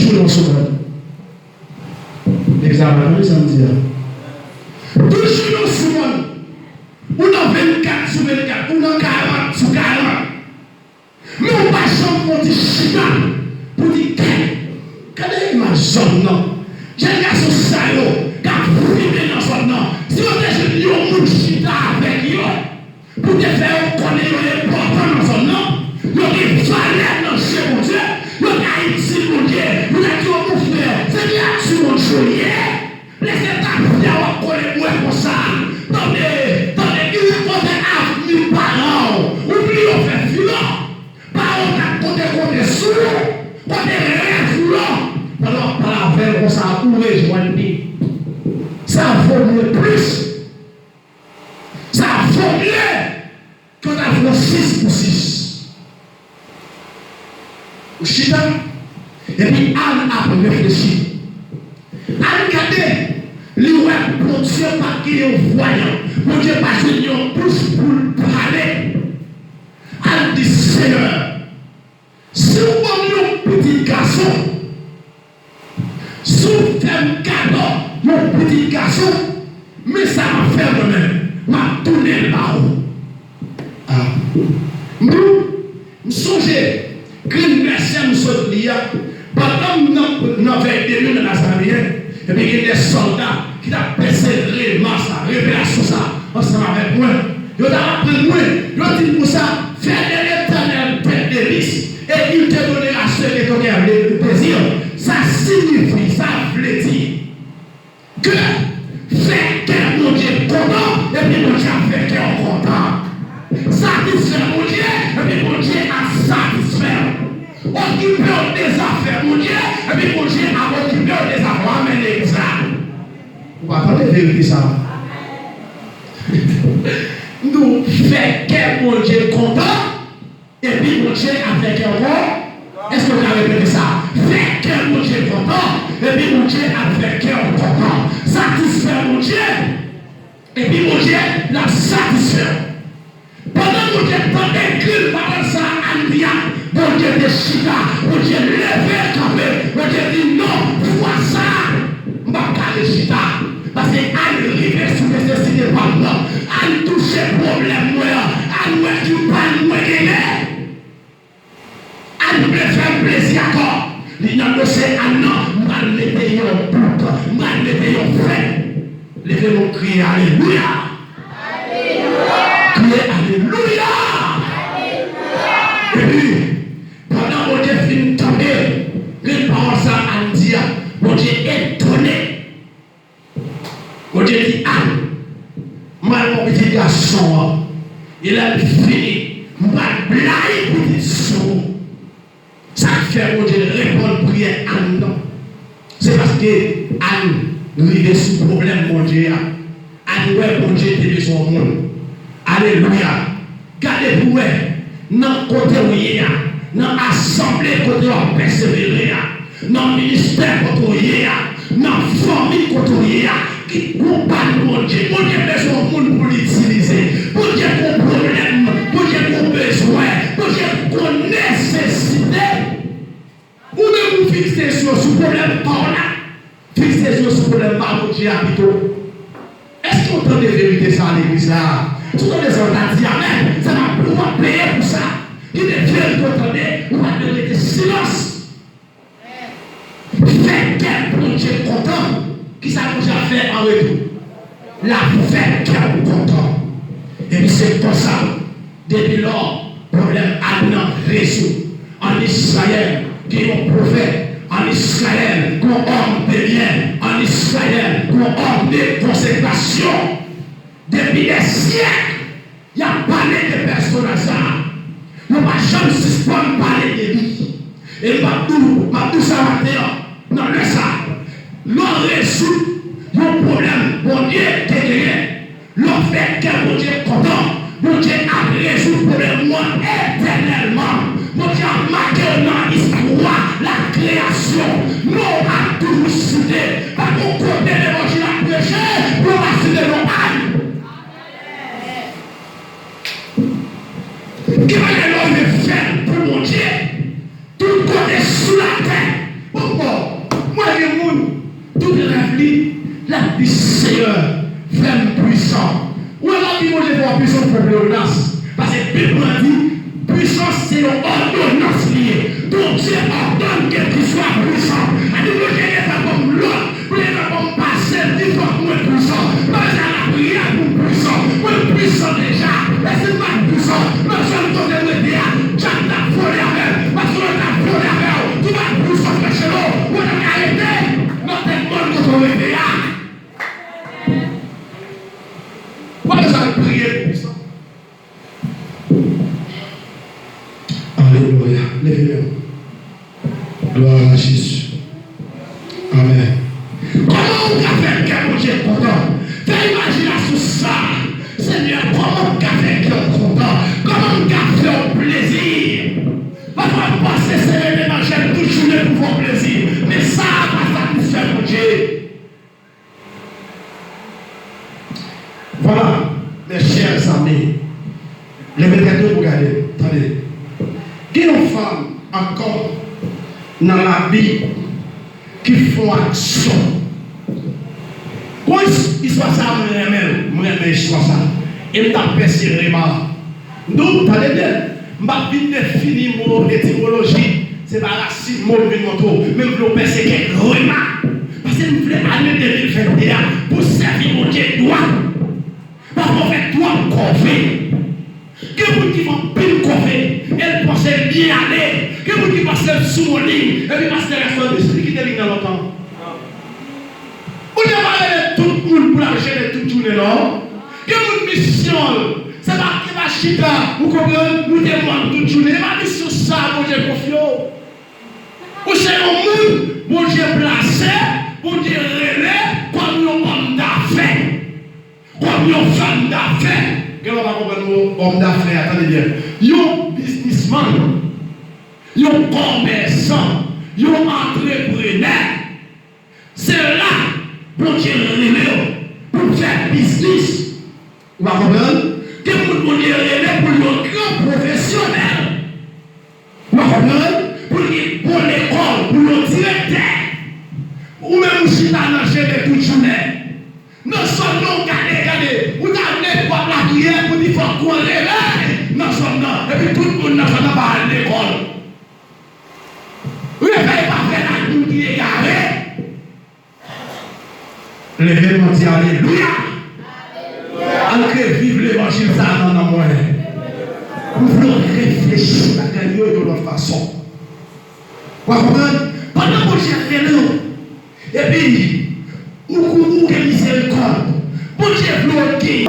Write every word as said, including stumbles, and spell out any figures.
Toujou nan sou mòn. Nèg sa pa tande sa m di a. Toujou nan sou mòn. Ou nan vennkat sou vennkat, ou nan karant sou karant. Men ou pa janm fè yon ti chita pou di, "Gade, gade imaj zòn nan. Jèn gason sa yo k ap vive nan zòn nan. Si yo te jwenn yon moun chita avèk yo, pou te fè yo konnen yo enpòtan nan zòn nan, yo gen valè nan je Bondye, yo ka itil Bondye, yo ka di yo, 'Mon frè, se ki ak sou moun jwe ye?'" Lè se tafya w ap kole bwè konsa. Tande, tande, ki kote avni paran w? Ou bliye w fè filo. Paran w t ap konte, konte sou ou, konte rèv ou yo. Pandan w ap pale avè l konsa, ou rejwenn li. Sa vo mye plis. Sa vo mye. Kanta pou sis pou sis. Ou chita, epi Ann ap reflechi. Ann gade, li wè Bondye pa gen yon vwayan. Bondye pa jwenn yon bouch pou l pale. Ann di, Seyè, si w ban m yon pitit gason, si w fè m kado yon pitit gason, men sa m ap fè mwen menm, m ap tounen l ba ou. Ah. M di w, m sonje grenn vèsè m sot li a, pandan m nan, nan vèy de nwi nan Nazareyen, epi gen de sòlda ki t ap pèsevere mas la, revelasyon sa, ansanm avèk mwen. Yo t ap aprann mwen, yo di m konsa, fais de l'Éternel tes délices, et il te donnera ce que ton cœur désire. Sa siyifi, sa vle di ke fè kè Bondye kontan, epi Bondye ap fè kè w kontan. Satisfè Bondye, epi Bondye ap satisfè w. Okipe w de zafè Bondye, epi Bondye ap okipe w de zafè w. Amèn, legliz la. Ou pa tande verite sa a? M di w, fè kè Bondye kontan, epi Bondye ap fè kè w kontan. Èske w ka repete sa? Fè kè Bondye kontan, epi Bondye ap fè kè w kontan. Satisfè Bondye, epi Bondye l ap satisfè w. Pandan Bondye tande kri l, pawòl sa a Ann di a, Bondye te chita, Bondye leve kanpe, Bondye di, "Non, fwa sa a, m p ap ka rechita." Paske Ann rive sou nesesite pa m nan, Ann touche pwoblèm mwen an, Ann wè ki pa m mwen genyen. Ann vle fè m plezi ankò. Li nan dosye Ann nan, m pral mete yon bout, m pral mete yon fen. Leve men w, kriye alelouya. Kriye alelouya. Epi, pandan Bondye fin tande, men pawòl sa Ann di a, Bondye etone. Bondye di, "A, m pral pran pitit gason an, e lè l fini, m pral blayi pitit sou ou." Sa k fè Bondye reponn priyè Ann nan, se paske Ann rive sou pwoblèm Bondye a. Ann wè Bondye te bezwen yon moun. Alelouya! Gade pou wè, nan kote w ye a, nan asanble kote w ap pèsevere a, nan ministè kote w ye a, nan fanmi kote w ye a, ki konprann Bondye. Bondye bezwen yon moun pou l itilize. Bondye gen yon pwoblèm, Bondye gen yon bezwen, Bondye gen yon nesesite. Ou menm ou fikse zye w sou pwoblèm pa w la, fikse zye w sou pwoblèm pa Bondye a pito. Èske w tande verite sa a legliz la? Si w tande sa, w ta di amèn. Se pa pou w ap peye pou sa. Kite verite w tande, ou pa dwe rete silans. Fè kè Bondye kontan. Kisa Bondye ap fè an retou? L ap fè kè w kontan. Epi se konsa, depi lò, pwoblèm Ann nan rezoud. Ann Izrayèl, gen yon pwofèt. Ann Izrayèl, gen yon òm de byen. Ann Izrayèl, gen yon òm de konsekrasyon. Depi dè syèk, y ap pale de pèsonaj sa a. Yo pa janm sispann pale de li. E m ap di w, m ap di w sa maten an, nan lè sa a, lè w rezoud yon pwoblèm Bondye te genyen, lè w fè kè Bondye kontan, Bondye ap rezoud pwoblèm ou an etènèlman. Bondye ap make w nan istwa lakreyasyon. Non w ap toujou site. Pa gen yon kote levanjil ap preche pou yo pa site non Ann. Gen bagay lè w vle fè l pou Bondye, tout kote sou latè, poko, Di, Seyè, fè m pwisan. Ou wè, lè w di Bondye fè w pwisan, ou fè w pleonas. Paske Bib la di, pwisans se yon òdonans li ye. Bondye òdone ke l swa pwisan. Sa di Bondye gentan ban m lòd, Bondye gentan ban m pase, l di fòk mwen pwisan. Mwen bezwen lapriyè pou m pwisan. Mwen pwisan deja. E si m pa t pwisan, nan zòn kote m rete a, dyab t ap vole avè m. Paske lè l t ap vole avè w, si w pa t pwisan, frè Chelo, ou t ap ka rete nan tèt mòn kote w rete a. Ou pa bezwen al priye pou sa. Alelouya. Leve men w. Glwa a Jezi. Amèn. Kòman ou ka fè kè Bondye kontan? Fè imajinasyon sa. Senyè, kòman m ka fè kè w kontan? Kòman m ka fè w plezi? Pafwa, m panse se rele nan jèn tout jounen pou fè w plezi. Men sa a pa satisfè Bondye. Vwala, mes chers amis, leve tèt ou pou gade m. Tande. Gen yon fanm ankò nan Labib ki fè yon aksyon. Bon, is-, istwa sa a, mwen renmen l. Mwen renmen istwa sa a. E m t ap pèse rema. M di w, tande byen, m p ap vin defini mo etimoloji, se pa rasin mo m vin montre w, men m vle w pèse kèk remak. Paske m vle ane de mil vennde a pou sèvi Bondye dwat. Pafwa w fè twòp kòve. Gen moun ki fè anpil kòve, e l panse l byen ale. Gen moun ki panse l sou yon liy, epi pastè Gaston di, li kite liy nan lontan. Bondye pa rele tout moun pou l ap jene tout jounen, non. Gen moun misyon l, se pa, se pa chita, ou konprann, moute mòn tout jounen. E pa misyon sa a Bondye konfye w. Ou se yon moun Bondye plase, Bondye rele kòm yon òm dafè, kòm yon fanm dafè. Gen lè w pa konprann mo òm dafè a, tande byen. Yon biznismann, yon kòmèsan, yon antreprenè. Se la Bondye rele w pou w fè biznis. Ou pa konprann? Gen moun Bondye rele pou l yon gran pwofesyonèl. Ou pa konprann? Pou l gen bon lekòl, pou l yon direktè. Ou menm ou chita nan jene tout jounen. Nan zòn nan, ou gade, gade, ou ta vle w ap lapriyè pou di fòk gon revèy nan zòn nan. Epi tout moun nan zòn nan pa al lekòl. Revèy pa fèt ak moun ki egare. Leve men w, di alelouya. Ann reviv levanjil sa a nan nanm mwen. Pou vle w reflechi bagay yo yon lòt fason. W ap konprann? Pandan Bondye ap rele w, epi ou kouri, ou gen mizerikòd. Bondye vle w gen